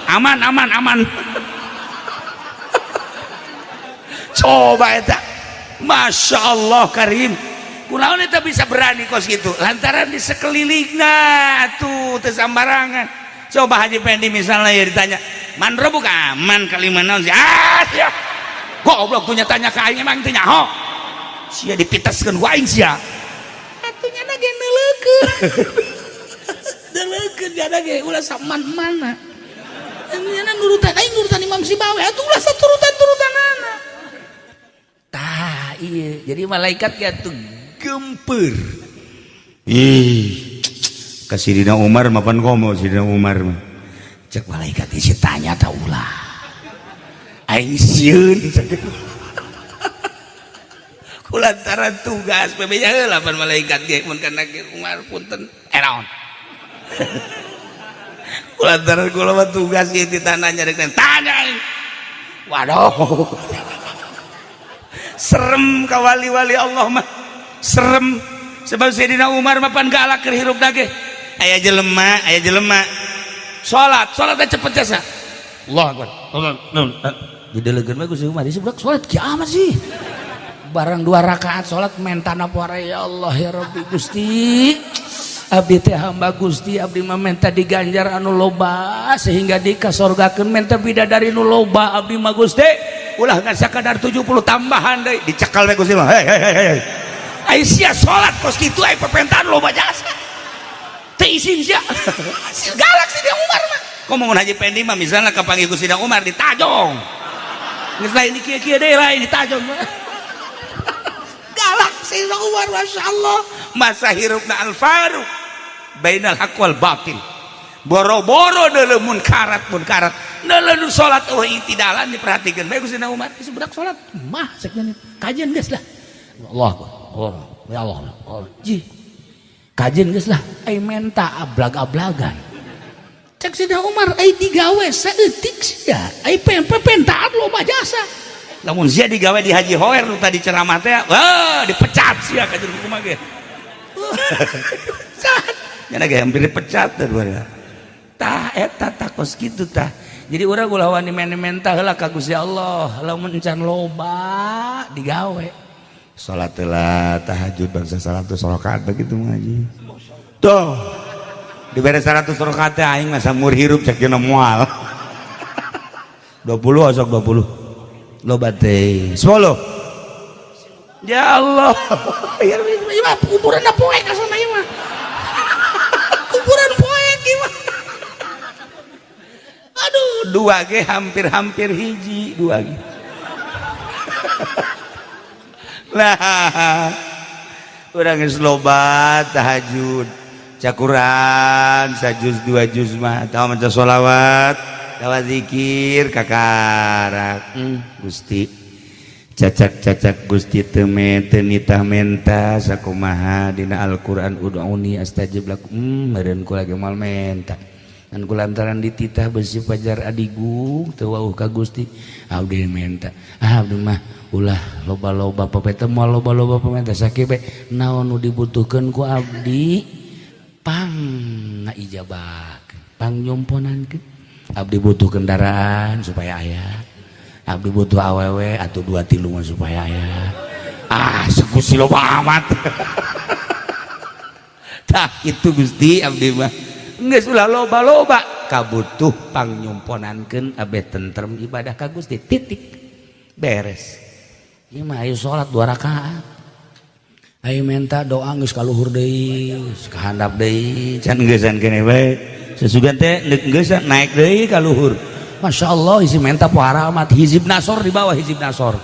Aman aman aman. Coba eta. Masya Allah karim. Kunaon eta bisa berani kos gitu? Lantaran di sekelilingna tuh teu sambarangan. Coba Haji Pendi misalnya ya ditanya, man rabbuka? Man kalimah naon sih? Ah sia. Goblok punya tanya ka aing emang teu nyaho. Sia dipitaskeun ku aing sia. Atuh nya ge neuleukeun. Neuleukeun jana ge ulah saman-mana. Nya nurutan aing nurutan Imam Sibaweh atuh ulah saturutan-turutanana. Tah iya, jadi malaikat ya tuh gemper. Ih, ka Sidina Umar mapan komo Sidina Umar mah. Cek malaikat isi tanya ta ulah. Aing sieun. Kulantaran tugas PB nya heula pan malaikat ge mun kana Umar punten. Naon. Kulantaran kula mah tugas ieu ditanya rek tanya aing. Waduh. Serem ka wali-wali Allah mah. Serem sebab Sayyidina Umar mah pan galak keur hirup ge. Aya jelema, aya jelema. Salat, salat teh cepet jasa. Allah akbar. Didelegeun mah Gusti Umar, budak salat kiamat sih. Barang 2 rakaat salat mentana poara ya Allah ya Rabbi Gusti. Abdi teh hamba Gusti, abdi mah menta diganjar anu loba sehingga dikasorgakeun menta bidadari nu loba abdi mah Gusti. Ulah ngan sakadar 70 tambahan deui dicekal we Gusti mah. Hei hei hei hei. Ai sia salat kos kitu ai pepentaan loba jasa. Teu isin sia. Sil galak si dia Umar mah. Komo mun Haji Pendi mah misalna kapanggih Gusti Umar ditajong. Geus lain di kieu-kieu deui lain ditajong. Galak si Umar Masya Allah. Masa hirupna Al Faruq bainal haq wal batil. Boro-boro deuleu munkarat munkarat. Nah, lalu salat oh itidalan diperhatikan bae ku Sayyidina Umar. Geus budak salat mah cek nya kajian geus lah. Allah Allah ya Allah. Allah. Ji. Kajian geus lah ai menta ablag-ablagan. Cek Sayyidina Umar ai digawe saeutik sia. Ai pentaan loba jasa. Lamun sia digawe di Haji Hoer nu tadi ceramah teh, wah dipecat sia ka jero kumaha ge. Pecat. Nya ge hampir dipecat teh dua. Tah eta takos kitu tah. Jadi urang ulah wani menta heula ka Gusti Allah, lamun encan loba digawe. Salat heula tahajud bangsa 100 rakaat begitu ngaji. Tuh. Dibere 100 rakaat teh aing mah samur hirup cek dina moal. 20 osok 20. Loba teh 10. Ya Allah. Ya mah kuburan poek asana ieu mah. Kuburan poek ieu mah. Aduh, dua ge hampir-hampir hiji, dua ge. Lah, urang geus loba tahajud, cakuran sajuz dua juz mah, tahu maca sholawat, tawa zikir kakarak. Gusti, cacak-cacak Gusti teu teu nitah menta sakumaha dina Al-Qur'an ud'uni astajib lakum. Meureun kula ge moal menta. Ngan kulantaran dititah besi pajar adigung teu wauh ka Gusti abdi menta. Ah abdi mah ulah loba-loba papeta moal loba-loba pamenta sakieu bae naon nu dibutuhkeun ku abdi pang ngaijabah pang nyomponankeun. Abdi butuh kendaraan supaya aya. Abdi butuh awewe atau dua tilu mah supaya aya. Ah Gusti loba amat. Tah kitu Gusti abdi mah. Geus ulah loba-loba kabutuh pangnyomponankeun abeh tentrem ibadah ka Gusti titik beres. Ieu mah ayo salat 2 rakaat. Ayo minta doa geus ka luhur deui, geus ka handap deui. Can geusan keneh bae. Sesugan teh geus naik deui ka luhur. Masya Allah isi menta pohara amat hizib nasor di bawah hizib nasor.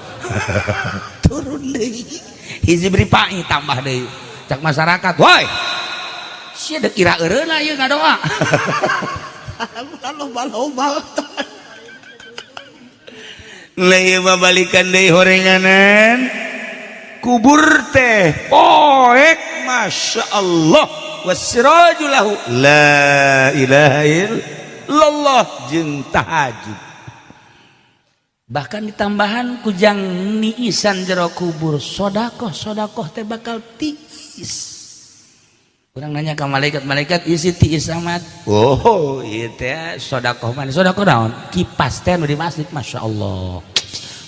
Turun deui. Hizib ripai tambah deui. Cak masyarakat, woi. Sia deuk kira eureun ieu ngadoa. Loba-loba. Lah ieu mah balikan deui horenganan. Kubur teh poek Masya Allah. Wasiraju lahu la ilaha illallah jeung tahajud. Bahkan ditambahan kujang niisan jero kubur sodakoh sodakoh teh bakal tiis. Kurang nanya ke malaikat, malaikat isi tiis amat. Oh, ieu teh sodakoh mana? Sodakoh naon? Kipas teh nu di masjid, Masya Allah.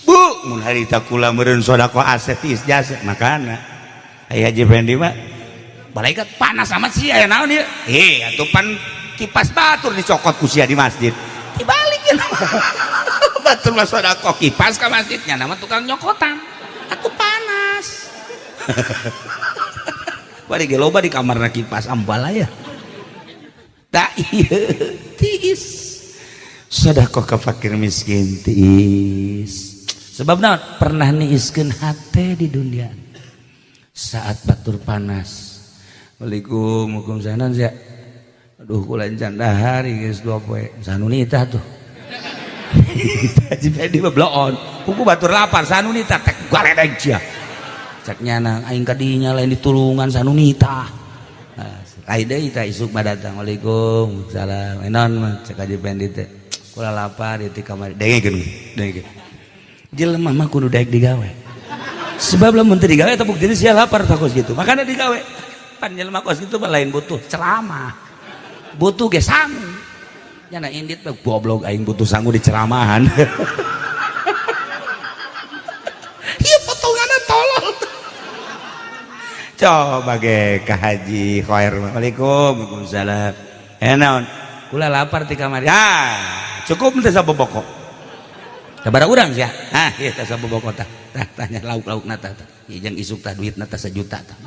Bu, mun harita kula meureun sodakoh aset tiis jasa makana. Aya Haji Fendi mah malaikat panas amat sih aya naon ieu? Eh, atuh pan kipas batur dicokot ku sia di masjid. Dibalikin. Batur mah sodakoh kipas ka masjidnya nama tukang nyokotan. Aku panas. Bari ge loba di kamarna kipas ambal aya. Tak ieu tiis. Sodakoh ka fakir miskin tiis. Sebab naon? Pernah niiskeun hate di dunia. Saat batur panas. Waalaikum waalaikumsalam sia. Aduh kula encan dahar geus 2 poe. Sanunita tuh. Haji Fendi mah bloon. Kuku batur lapar sanunita tek galedeg sia. Cek nyana aing ka dinya lain ditulungan sanunita. Lain deui tah isuk mah datang. Waalaikumsalam. Enon mah cek Haji Fendi teh. Kula lapar di kamar. Dengekeun, dengekeun. Jelema mah kudu daek digawe. Sebab lamun teu digawe eta bukti sia lapar takos gitu. Makana digawe. Pan jelema kos kitu mah lain butuh ceramah. Butuh ge sangu. Nyana indit mah goblok aing butuh sangu di ceramahan. Ieu potonganna tolol. Coba ge ka Haji Khair. Waalaikum waalaikumsalam. Eh naon? Kula lapar ti kamari. Ah, cukup teh saboboko. Sabaraha urang sia? Ah, ieu teh saboboko tah. Tah tanya lauk-laukna tah. Ieu jeung isuk tah duitna tah sejuta tah.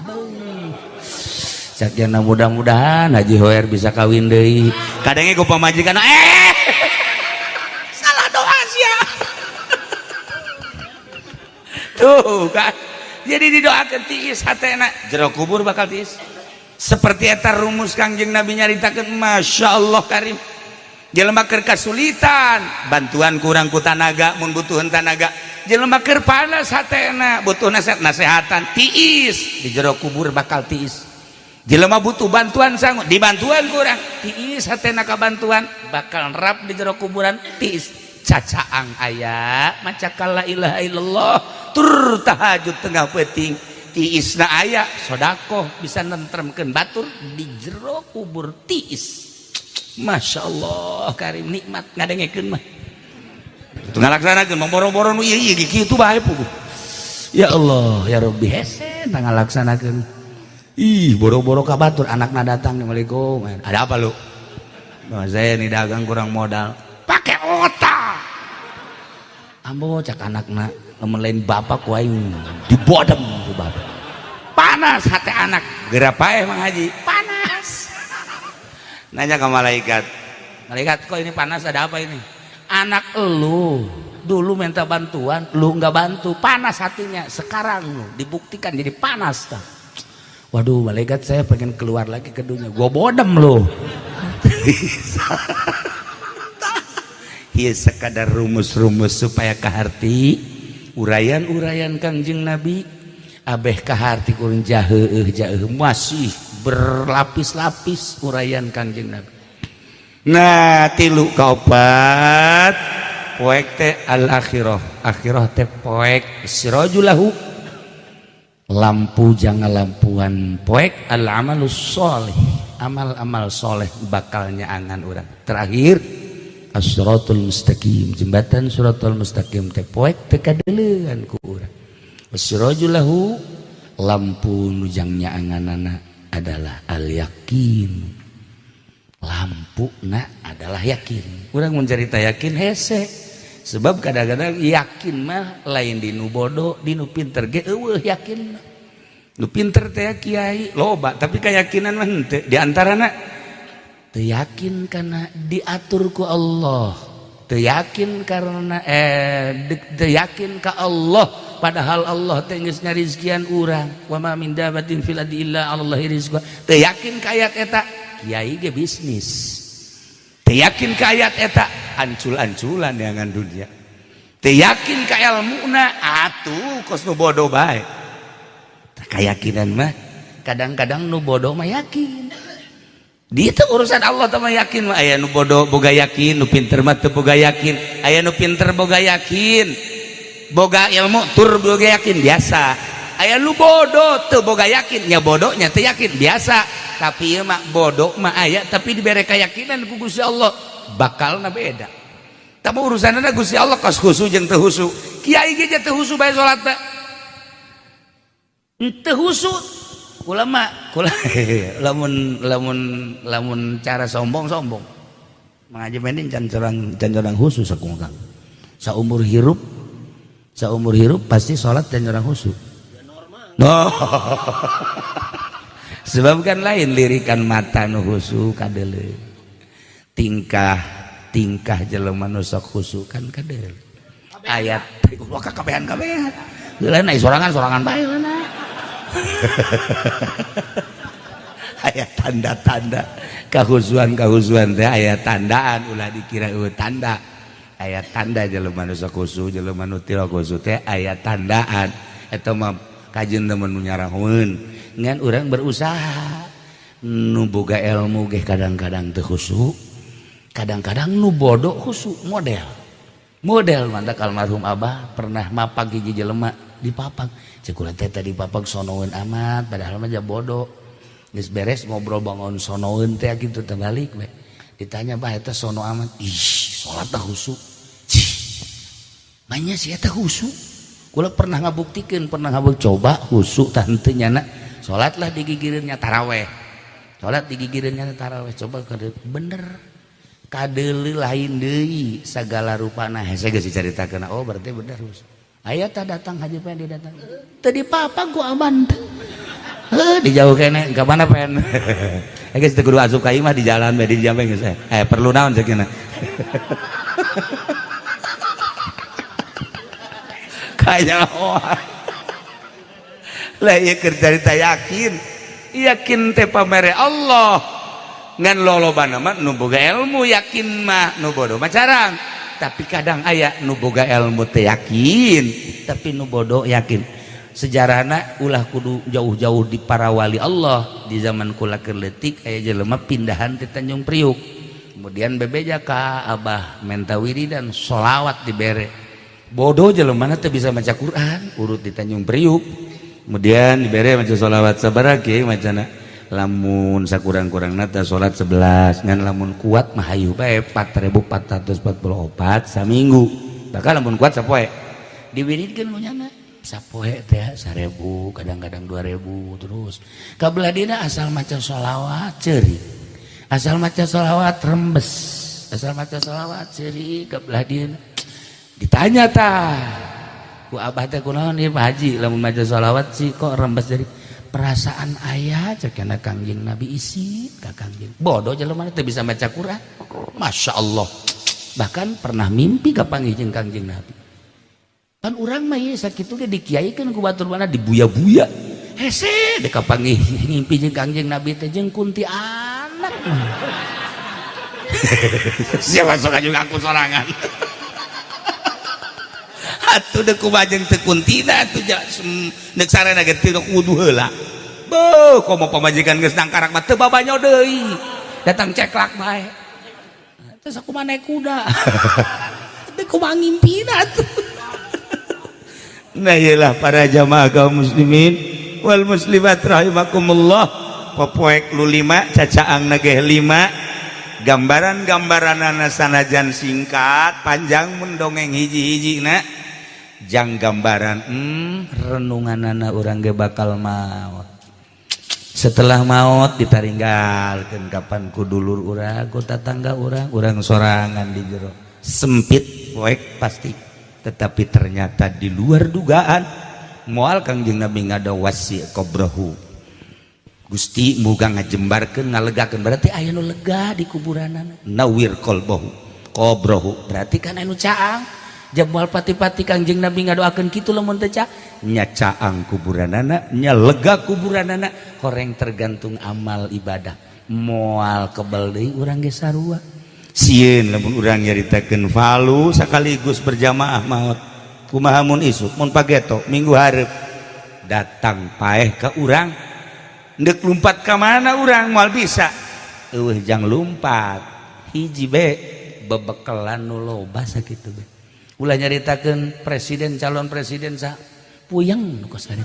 Cak mudah-mudahan Haji Hoer bisa kawin deui. Kadangnya ku pamajikan salah doa sia. Tuh kan. Jadi didoakeun tiis hatena jero kubur bakal tiis. Seperti eta rumus Kangjeng Nabi nyaritakeun Masya Allah karim. Jelema keur kasulitan bantuan kurang ku tanaga mun butuhan tanaga. Jelema keur panas hatena butuh nasihat nasehatan tiis di jero kubur bakal tiis. Jelema butuh bantuan sangu dibantuan kurang tiis hatena ka bantuan bakal rap di jero kuburan tiis. Cacaang aya maca la ilaha illallah tur tahajud tengah peuting tiisna aya sodakoh bisa nentremkeun batur di jero kubur tiis. Masya Allah karim nikmat ngadengekeun mah itu ngalaksanakeun boro-boro nu ieu ieu kitu bae puguh. Ya Allah ya Rabbi hese ngalaksanakeun. Ih boro-boro ka batur anakna datang, Assalamualaikum, ada apa lu? Nah, saya ini dagang kurang modal. Pakai otak ambo cak anakna lamun lain bapak ku aing dibodem ku bapak. Panas hati anak geura paeh Mang Haji panas. Nanya ke malaikat, malaikat kok ini panas ada apa ini? Anak elu dulu minta bantuan lu nggak bantu, panas hatinya. Sekarang lu dibuktikan jadi panas tak. Waduh malaikat saya pengen keluar lagi ke dunia, gua bodem lu. Ieu sekadar rumus-rumus supaya kaharti uraian-uraian Kangjeng Nabi abeh kaharti kurang jaheuh jaheuh masih berlapis-lapis uraian Kangjeng Nabi. Nah tilu kaopat poek teh al akhirah, akhirah teh poek sirajulahu lampu jangan lampuan poek al amalus soleh, amal-amal soleh bakalnya angan urang. Terakhir as-siratul mustaqim, jembatan siratul mustaqim teh poek teh kadeleuan ku urang. Sirajulahu lampu nujangnya anganana adalah al-yakin. Lampu na adalah yakin. Urang mencerita yakin hese. Sebab kadang-kadang yakin mah lain di nu bodoh, di nu pinter ge eueuh yakin. Nu pinter teh kiai loba, tapi keyakinan mah henteu. Di antarana teu yakin karena diatur ku Allah. Teu yakin karena teu yakin ka Allah. Padahal Allah teh geus ngarizkian urang. Wa ma min dabatin fil ardi illa 'alallahi rizquha. Teu yakin ka ayat eta, kiai ge bisnis. Teu yakin ka ayat eta, ancul-anculan neangan dunia. Teu yakin ka elmuna, atuh kos nu bodoh bae. Tah kayakinan mah kadang-kadang nu bodoh mah yakin. Di itu urusan Allah teh mah yakin mah aya nu bodoh boga yakin, nu pinter mah teu boga yakin. Aya nu pinter boga yakin. Boga ilmu tur boga yakin biasa. Aya lu bodoh teu boga yakin, nya bodohnya teu yakin biasa. Tapi ieu mah bodoh mah aya tapi dibere keyakinan ku Gusti Allah bakalna beda. Tapi urusanna Gusti Allah kos khusu jeung teu khusu. Kiai ge teu khusu bae salat teh. Teu khusu ulama kula lamun lamun lamun cara sombong-sombong. Mengaji mending can corang khusus sakumaha. Saumur hirup seumur hirup pasti sholat dan orang khusyuk. No. Sebab kan lain lirikan mata nu khusyuk kadele. Tingkah tingkah jelema nu sok khusyuk kan kadele. Ayat wah kabehan-kabehan. Heula na sorangan-sorangan bae heula. Aya tanda-tanda kahusuan-kahusuan teh aya tandaan ulah dikira eueuh tanda. Aya tanda jelema nu sok khusyuk jelema nu teu khusyuk teh aya tandaan eta mah kajeun temen nu nyarahoeun ngan urang berusaha nu boga ilmu ge kadang-kadang teu khusyuk kadang-kadang nu bodoh khusyuk model model mantak almarhum abah pernah mapag hiji jelema dipapag ceuk urang teh tadi papag sonoeun amat padahal mah bodoh geus beres ngobrol bangun sonoeun teh kitu teh balik we ditanya bah eta sono amat ih salat teh khusyuk. Banyak sih eta khusyuk. Kula pernah ngabuktikeun, pernah ngabuk coba khusyuk tah henteu nyana. Salatlah digigireunnya taraweh. Salat digigireunnya taraweh coba kade bener. Kadeuleu lain deui sagala rupana. Hese geus dicaritakeun. Oh berarti bener khusyuk. Aya tah datang Haji Pendi datang. Teu dipapag ku aman teh. Heuh dijauh keneh ka mana pen. Geus teu kudu asup ka imah di jalan bae di jampe geus. Perlu naon ceuk cenah. Kanyahoan lah ieu keur carita yakin yakin teh pamere Allah. Ngan lolobana mah nu boga ilmu yakin mah, nu bodoh mah carang. Tapi kadang aya nu boga ilmu teh yakin, tapi nu bodoh yakin. Sejarahna ulah kudu jauh-jauh di para wali Allah. Di zaman kula keur leutik aya jelema pindahan di Tanjung Priuk, kemudian bebeja ka abah menta wiridan sholawat, dibere. Bodoh jelema teh, bisa maca Quran, urut di Tanjung Priuk. Kemudian dibere maca sholawat, sabaraha kiai macana? Lamun sakurang-kurang nata salat 11, ngan lamun kuat mah hayu bae 4444 saminggu, bahkan lamun kuat sapoe. Diwiridkeun ku nyana sapoe teh 1000, kadang-kadang 2000. Terus kabelah dina asal maca sholawat ceurik, asal maca sholawat rembes, asal maca sholawat ceurik. Kabelah dina ditanya tah ku abah teh, "Kunaon ieu, Pak Haji, lamun maca sholawat sih kok rembes?" "Jadi perasaan ayah," cek Kangjeng Nabi, isi ka Kangjeng. Bodoh jelema teh, bisa maca Quran, Masya Allah, bahkan pernah mimpi kapanggih jeung Kangjeng Nabi. Kan urang mah ieu sakitu ge dikiaikeun ku batur, mana dibuya-buya hese dek kapanggih ngimpi jeung Kangjeng Nabi teh jeung kuntianak. Siapa sok juga aku sorangan atuh, dek kumaha jeung teu kuntina atuh, nek sarena ge teu kudu heula. Beuh, komo pamajikan geus nangkarak mah teu babanyo deui, datang ceklak bae. Terus aku mah naik kuda, dek kumaha ngimpina atuh. Nah, iyalah, para jamaah kaum muslimin wal muslimat rahimakumullah, popoek lu lima, cacaang nageh lima, gambaran-gambaran sanajan singkat panjang mun dongeng hiji-hiji na jang gambaran renungan anak urang ge bakal maut. Setelah maut ditaringgalkeun kapan ku dulur urang, ku tatangga urang, urang sorangan di jero sempit, poek pasti. Tetapi ternyata di luar dugaan, moal Kangjeng Nabi ngada wasi qabrahu, Gusti muga ngajembarkeun, ngalegakeun, berarti aya nu lega di kuburanana. Nawwir qalbahu, qabrahu, berarti kan anu caang. Jam moal pati-pati Kangjeng Nabi ngadoakeun kitu lamun teu caang. Nya caang kuburanana, nya lega kuburanana, horeng tergantung amal ibadah. Moal kebel deui urang ge sarua sieun lamun urang nyaritakeun falu sekaligus berjamaah maut. Kumaha mun isuk, mun pageto, minggu hareup datang paeh ke urang, ndek lumpat ka mana urang? Moal bisa. Eueuh jang lumpat, hiji be bebekelan nu loba sakitu be. Ulah nyaritakeun presiden, calon presiden sa puyeng nu kos kitu,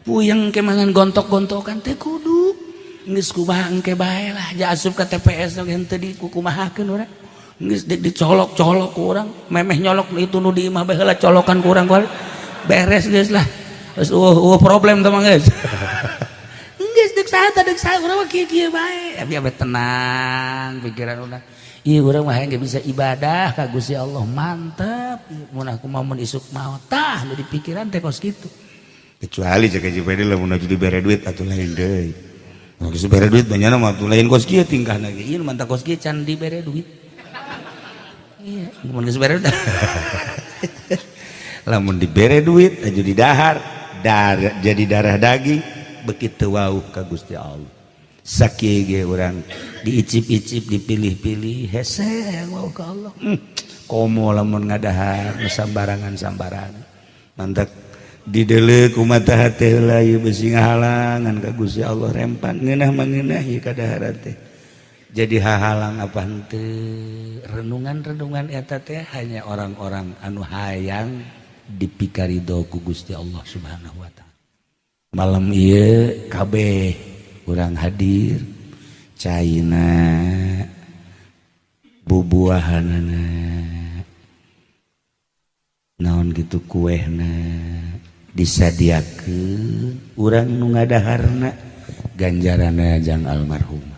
puyeng ke mangan gontok-gontokan teh kudu. Geus kumaha engke bae lah, ja asup ka TPS oge henteu dikukumahakeun urang. Geus dicolok-colok ku urang, memeh nyolok itu nu di imah bae heula, colokan ku urang beres, geus lah. Geus eueuh problem teh mah geus. Geus deuk saha teh, deuk saha, urang mah kieu-kieu bae. Tapi abe tenang pikiran urang. Ieu urang mah hayang bisa ibadah ka Gusti Allah, mantep. Mun aku mah mun isuk maot tah nu di pikiran teh kos kitu. Kecuali cek JPD, lamun aju dibere duit atuh lain deui. Mun geus dibere duit banyak mah atuh lain kos kieu tingkahna ge. Ieu mantap kos kieu can dibere duit. Iya, mun geus bere duit. Lamun dibere duit aju didahar, dar jadi darah daging, begitu wau ka Gusti Allah. Sakieu ge urang diicip-icip, dipilih-pilih, hese yang wau ka Allah. Komo lamun ngadahar nu sambarangan-sambarangan. Mantap didele ku mata hate heula, ieu besi ngahalangan ka Gusti Allah, rempan ngeunah mah ngeunah ieu kadaharan teh. Jadi hahalang apa henteu? Renungan-renungan eta teh hanya orang-orang anu hayang dipikarido ku Gusti Allah Subhanahu wa Ta'ala. Malam ieu kabeh urang hadir, caina, bubuahanana, naon gitu, kuehna disadiakeun, urang nu ngadaharna ganjaranna jang almarhum.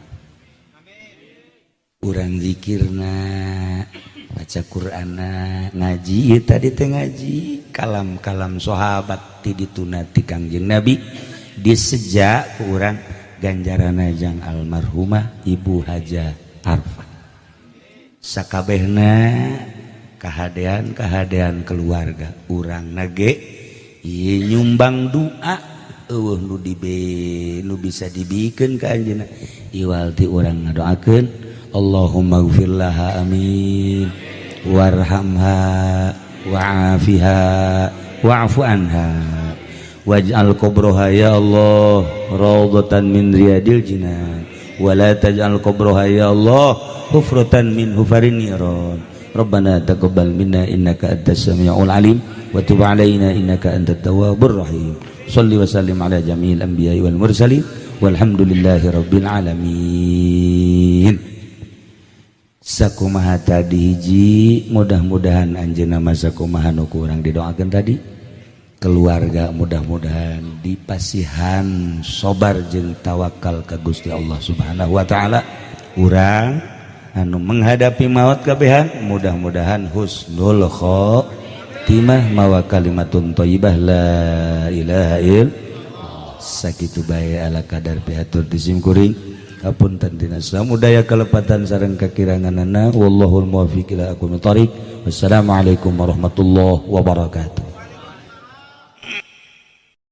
Urang zikirna, baca Qur'anna, ngaji tadi teh, ngaji kalam-kalam sahabat ti dituna ti Kangjeng Nabi, diseja ku urang, ganjaranna jang almarhumah Ibu Haja Arfah, sakabehna kahadean-kahadean keluarga urang nage ieu nyumbang doa. Euweuh nu dibe nu bisa dibikeun ka anjeunna iwal ti urang ngadoakeun. Allahumma gfir laha, amin, warhamha, wa'afiha, wa'fu anha, waj'al qabroha ya Allah raudhatan min riyadil jinan, wala taj'al qabroha ya Allah hufratan min hufarin niran. Rabbana taqabbal minna innaka antas samiul alim wa tub alaina innaka antat tawwabur rahim. Shalli wa sallim ala jami'il anbiya'i wal mursalin, walhamdulillahi rabbil alamin. Sakumaha tadi hiji, mudah-mudahan anjeunna mah sakumaha nu ku urang didoakeun tadi, keluarga mudah-mudahan dipasihan sobar jeung tawakal ka Gusti Allah Subhanahu wa taala. Urang anu menghadapi maut kabehan mudah-mudahan husnul khotimah, mawa kalimatun thayyibah, la ilaha illallah. Sakitu bae ala kadar pihatur di sim kuring. Hapunten tina samudaya kalepatan sareng kakiranganana. Wallahul muwaffiq ila aqwamit thariq. Wassalamualaikum warahmatullahi wabarakatuh.